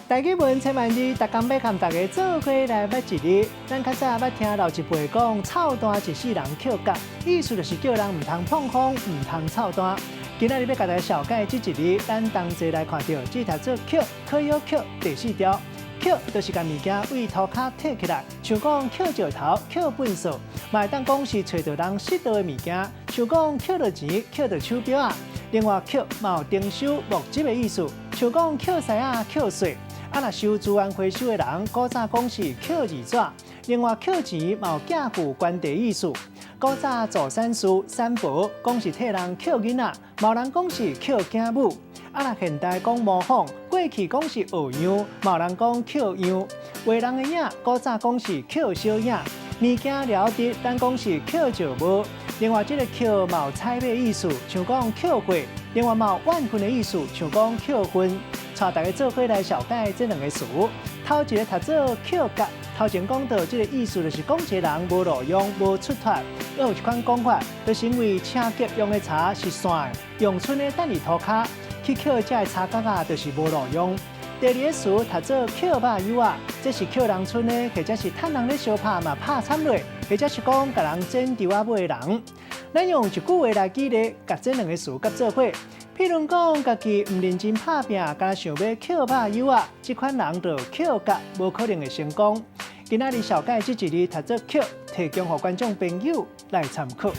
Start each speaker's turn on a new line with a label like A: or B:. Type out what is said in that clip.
A: 台語文千萬字，逐工欲共大家做伙來捌一字。咱較早捌聽老一輩講，臭彈一世人抾角，意思就是叫人毋通膨風，毋通臭彈。今仔日欲共大家紹介這一字，咱同齊來看著，這讀做抾，可腰抾，第四調。抾就是共物件對塗跤提起來，像講抾石頭、抾糞掃，嘛會當講是揣著人失落的物件，像講抾著錢、抾著手錶仔。另外，抾嘛有徵收、募集的意思，像講抾獅仔、抾稅。啊，若收資源回收的人，古早講是抾字紙。另外，抾錢嘛有寄付關係意思。古早做善事、三婆講是替人抾囡仔，嘛有人講是抾囝母。啊，若現代講模仿，過去講是學樣，嘛有人講抾樣。畫人的影，古早講是抾小影。物件了得，咱講是抾石磨。另外，這个抾嘛有採買意思，像講抾貨。另外嘛有怨恨的意思，像講抾恨。帶大家做伙來紹介這兩个詞。頭一个讀做抾角，頭前講著這个意思，就是講一个人無路用、無出脫。閣有一款講法，就是因為車轎用的柴是線的，陽春的等佇塗跤，去抾這个柴角仔，就是無路用。第二个詞讀做抾肉友仔，這是抾人賰的，或者是趁人咧相拍嘛拍慘落，或者是講共人剪頭仔尾的人。咱用一句話來舉例，共這兩个詞結做伙。譬如講，家己毋認真拍拚，干焦想欲抾肉友仔，這款人就抾角，無可能會成功。今仔日紹介這一字讀做抾，提供予觀眾朋友來參考。